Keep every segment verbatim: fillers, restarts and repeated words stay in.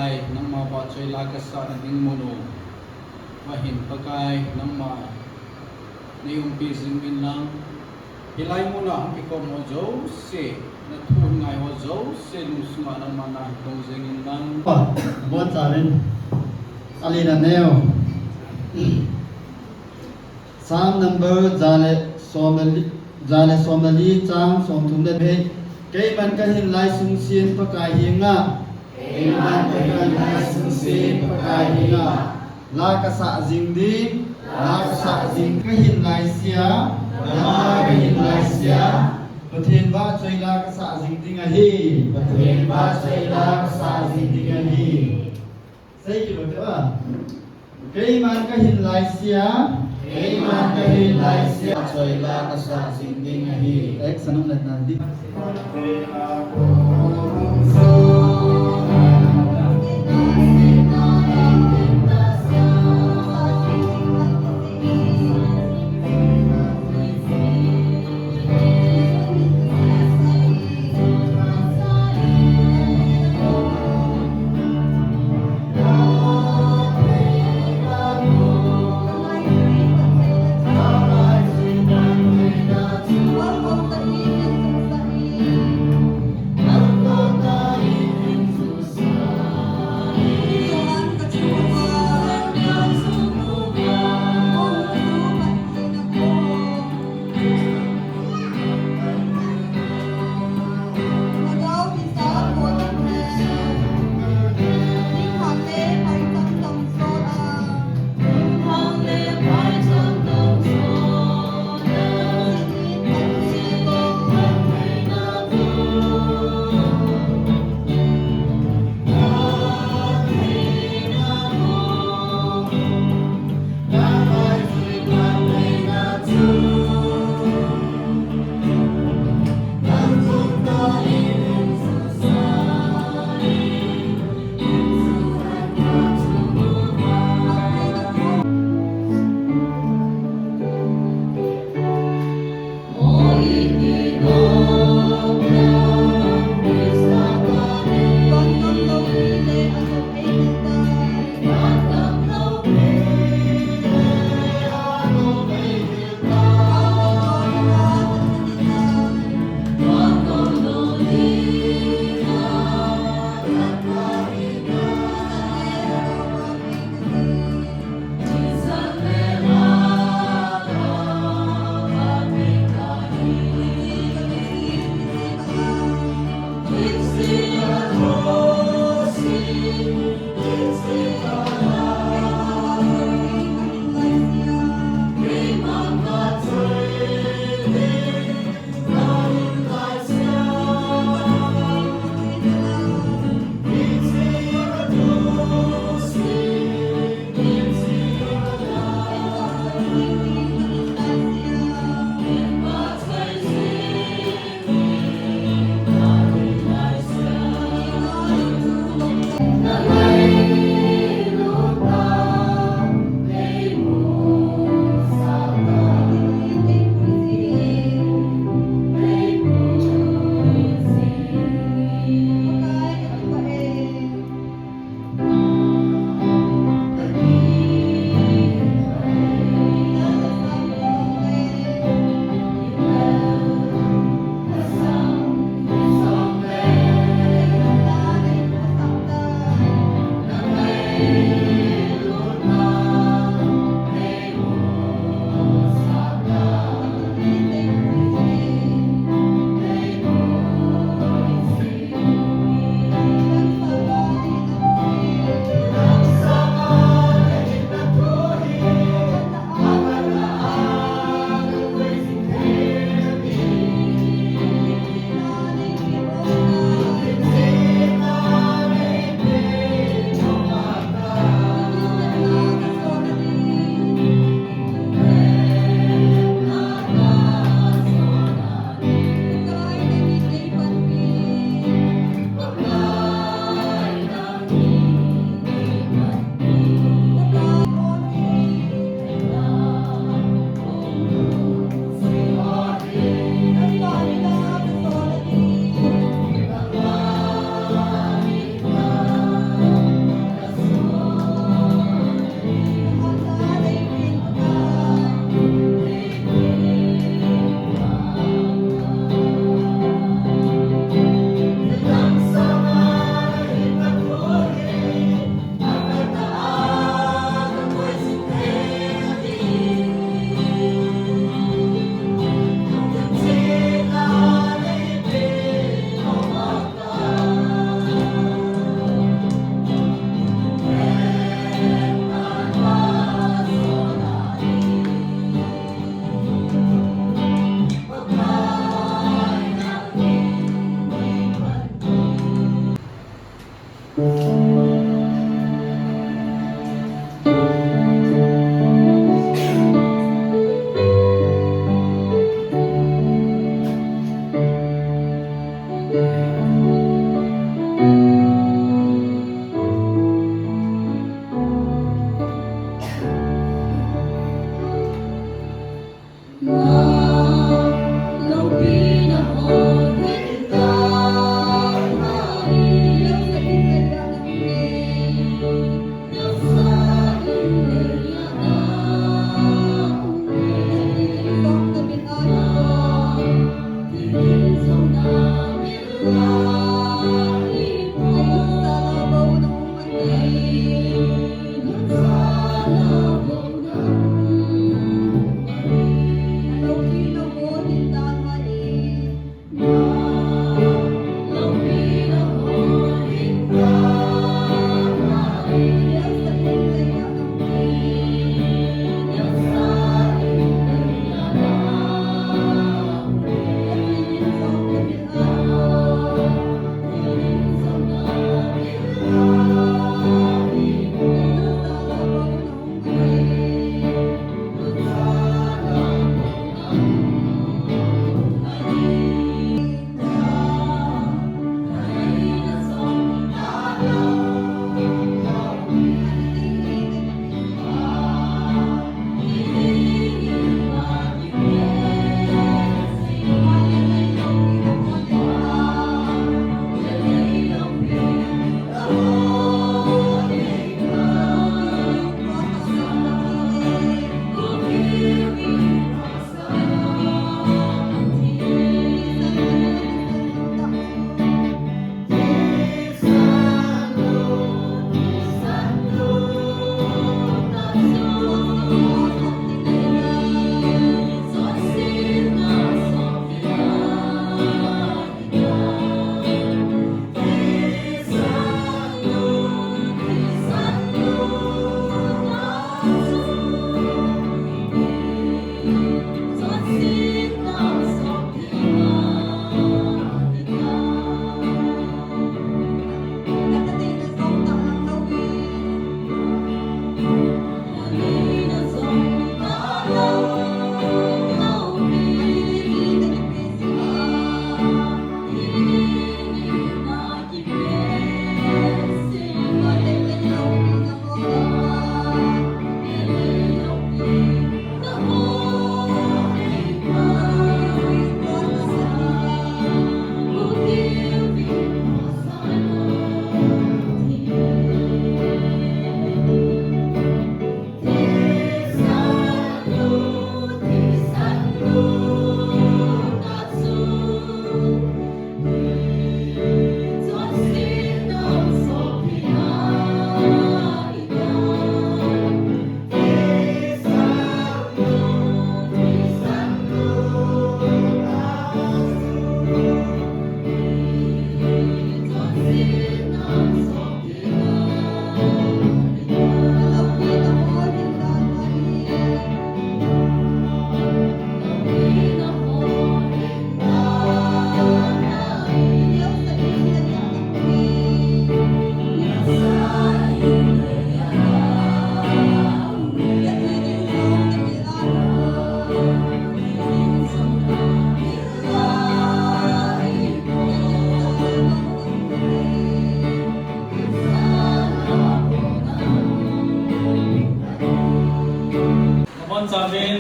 Nangma vahchoi la kasah nading mun u ahin Pakai, nangma neiumpi jing in lang. Hilai mun a hung kikhom ho jouse, nathu ngai ho jouse lungsunga nangma nahin tong jing in lang. Pa, bon charin. Alina neo. Psalm number ja le som le li, ja le som le li chang somthum le thum. Keiman kahin lai sungsen Pakai henga. Keiman kahin lai sungsen Pakai henga. La kasah jing ding. La kasah jing. Kahin laisea. Nangma kahin laisea. Pathen vahchoi la kasah jing ding ahi. Pathen vahchoi la kasah jing ding ahi. Sei kit ute a. Keiman kahin laisea. Keiman kahin laisea. Choi la kasah jing ding ahi. Ek sanam le nandi.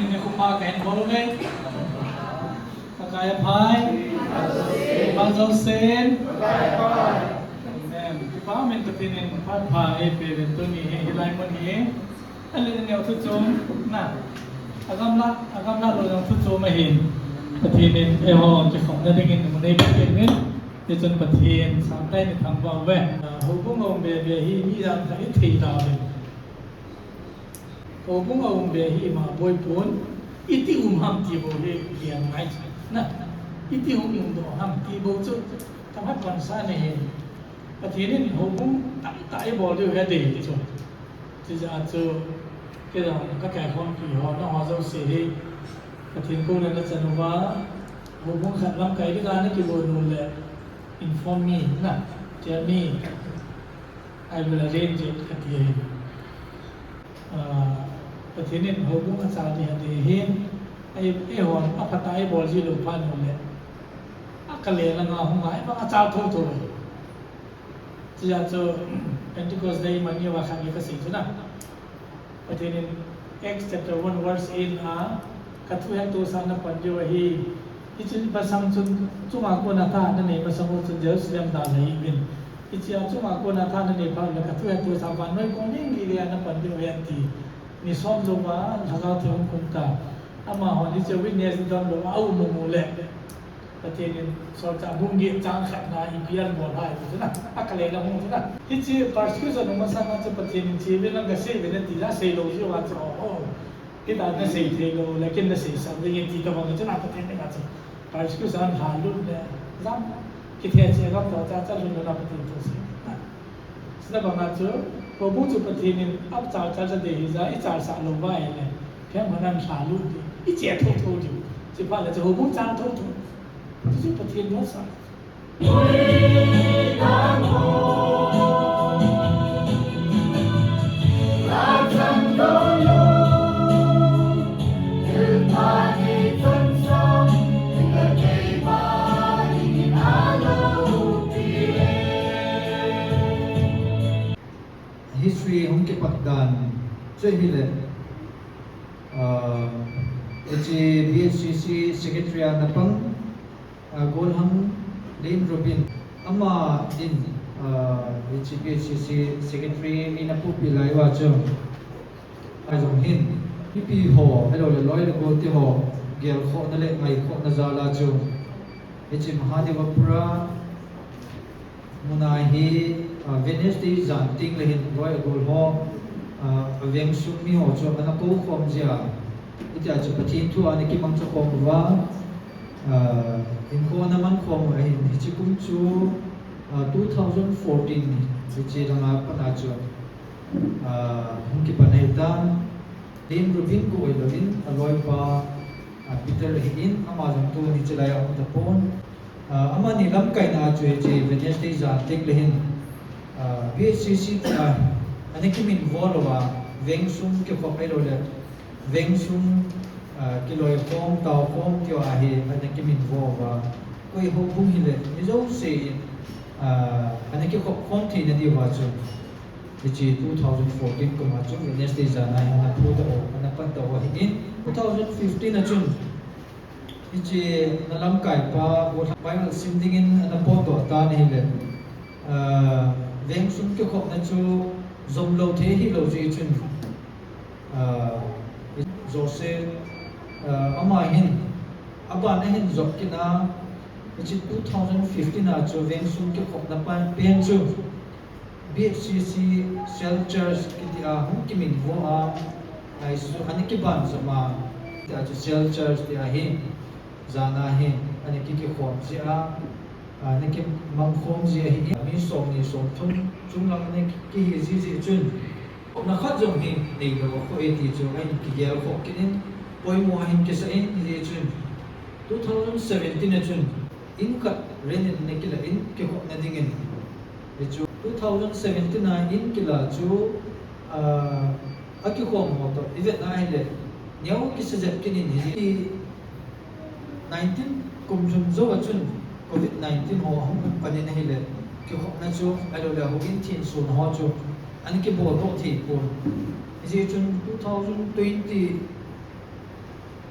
Ni khupha kahin bol uve. Pakai aphai. Pha jousen. Amen. Kipa umin Pathen in phat pha eipeh uvin tuni hi, hilai mun hi. Alin aneo thu chom na. Agamla, agamla lou jong thu chom ahin. Pathen in eiho kikhopna dingin mun eipe uvin. Hichun Pathen sangtah in ithangvah uve. Houbung a um bebe hi mi jat khat ithei tauve. Houbung a um be hi ima boi pon, iti um ham ti bou hi lian ngai chu. Na, iti um um doh ham ti bou chu, kamat pansa nei hin. Pathen in houbung tamtah eibol diu hi adei chu. Chujeh a chu, kei jong kakaikhompi ho, nangho jouse hi, Pathen kouna nachan uva, houbung khat lamkai dinga nakilhon uleh, inform me, na, tell me. I will arrange it, kati ahi. Ah, Pathen in houbung achal ding adei hin, ei, eihon aphatah a eibol ji lou phat uleh, akale langa hung a, eivang achal thotho. Chujeh chu Pentecost Day man niuva khat hi kasei chu na. Pathen in Acts chapter one verse eight a, kathu hettohsah napan diu ahi. Hichun masang chun chunga kona tha nanei masang u chun Jerusalem dalha hih uvin. Hichea chunga kona tha nanei phat uleh kathu hettohsah vannoi kong ning geiya napan diu ahi ati. Ni som louva Lhagao Theng hung kum ta. Amahon hiche witness dom louva aum um uleh. Pathen in Solchah bung get chang khatna ipi abol ham ti chu na, akale la hung chu na. Hiche persecution um masanga chu Pathen in che uvin lang kasei uvin ati la, sei lou jeh uva chu, oh, oh. Hita nasei thei lou, lekin nasei sah ding ti tabang chu na Pathen in chu. Persecution lhalut le, jam, kithecheh gam toh cha cha lhun na Pathen thusei. Chutobanga chu, houbung chu Pathen in achal chal cha dei hija, ichal sah lou uva ahile, themkhat nan lhalut ding, iche thotho ding. Chuphat le chu houbung chal thotho. Chuchu Pathen in asah. History hung kipat dan chu hile, ah, hiche B H C C secretary a napang, ah, Golhang Lin Robin, ama in, ah, hiche B H C C secretary in apuipi lai uva chu, ajong hin, mipi ho, ahilouleh loi le gol te ho, gelkhohna le ngaikhohna jal a chu, hiche Mahadev Pura muna hi, ah, Wednesday jan teng le hin loi agol ho, ah, aveng sung mi ho chu ana kou khom jia. Hitia chu Pathen thu ana kimangcha khom uva, ah, hinkho ana man khom u ahin, hiche kum chu, ah, two thousand fourteen hiche langa pat a chu, ah, hung kipan ahitan. Lin Robin koi louvin, aloipa, ah, Peter ahin, ama jong tun hiche laiya aum tapon. Ah, amani lamkaina chu hiche Wednesday jan teng le hin, ah, B H C C tia ana kiminvo louva, veng sung kikhop ahilouleh, veng sung, ah, kiloikhom, taokhom tia hi ana kiminvo uva. Koi houbung hile, mi jouse in, ah, ana kikhop khom theina diuva chu. Hiche two thousand fourteen kum a chun Wednesday jan a hin ana phu tau, ana pan tau ahin. Two thousand fifteen a chun, hiche na lamkaipa, Bible sim dingin ana potdoh tan ahile, ah, veng sung kikhopna chu jom lou thei hilou jeh chun, ah, Joseph, ah, ama hin, aban ahin jop kit a, hiche two thousand fifteen a chu veng sung kikhopna pen chu, B H C C Cell Church kiti a hung kiminvo a, ahi chu ana kiban jom a, tia chu Cell Church tia hi, jan a hi, ana ki, kikhom jia, ana kimang khom jia hi, mi somni somthum chung lang ana kihi ji jeh chun, na khat jong hi neilou akhoh e ti chu ahin kigel khoh kit in, poimo ahin kisah in, hijeh chun two thousand seventeen a chun, in khat rent in ana kila in, kikhopna dingin. Hichu two thousand seventeen a in kila chu, ah, akikhom ho toh ivet na ahile, neo kisa jep kit in hi. Nineteen kum lhun jou a chun, covid nineteen ho ahung pan in ahile, kikhopna chu, ahilouleh houin thensun ho chu, ana kibol doh thei pon. Hijeh chun two thousand twenty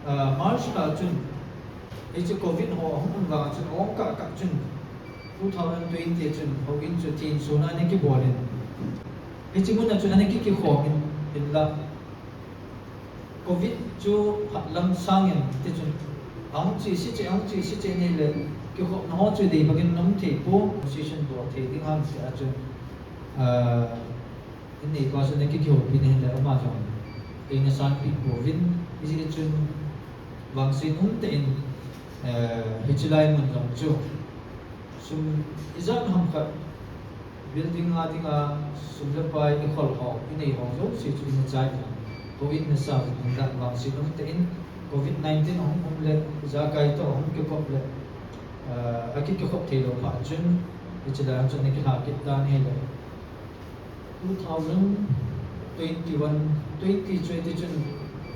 Ah, March lha chun, hiche covid ho ahung um vang chun, ahung kah kah chun, two thousand twenty chun, houin chu thenso na ana kibol in. Hiche mun a chun ana ki, kikhom in, hinla. Covid chu phatlam sang in, ti chun, ahung chese cheh, ahung chese cheh in ahile, kikhopna ho chu dei bang in um thei pon, position bol thei ding ham ti a chun, ah, in neipa chun ana ki, kihoupi in ahile, ama jong eina sanpeh pouvin, hijeh chun vangset umtah in, eh, hiche lai mun jong chu sum ijat ham khat building a dinga sum le pai ikhol ho, inei ho jouse chu ina chai in, houin ana sa uvin, hinla vangset umtah in covid nineteen ahung um le, ijakai toh ahung kikop le, eh, aki, kikhop theilou phat chun, hiche lai a chun ana kilha kit tan ahile. Two thousand twenty-one, twenty twenty chun,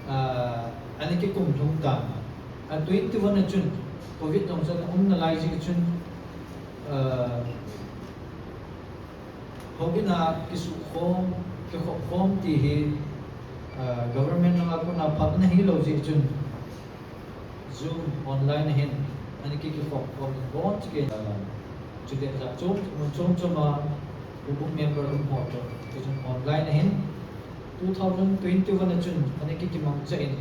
ah, ana kikum lhung tan. Ah, twenty-one a chun, covid jong chu ana um nalai jeh chun, ah, houin a kisukhom, kikhop khom ti hi, ah, government langa kona phatna hilou jeh chun, Zoom online a hin, ana ki, kikhop khom in boncha kei, ah, chule jat chom, mun chom chom a, houbung member um ho toh, hichun online a hin, two thousand twenty-one a chun, ana ki, kimangcha in,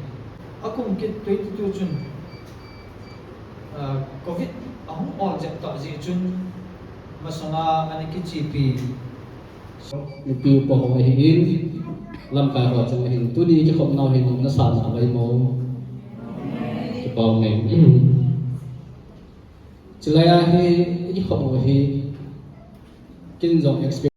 akum kit twenty-two chun, ah, covid ahung ol jep tah jeh chun, masanga ana kichepi. Nupi upa ho ahin, lamkai ho chunga hin, tuni kikhopnau hin, nasa navai mo? Kipa ume. Chulai a hi, kikhopnau hi, ken jong experience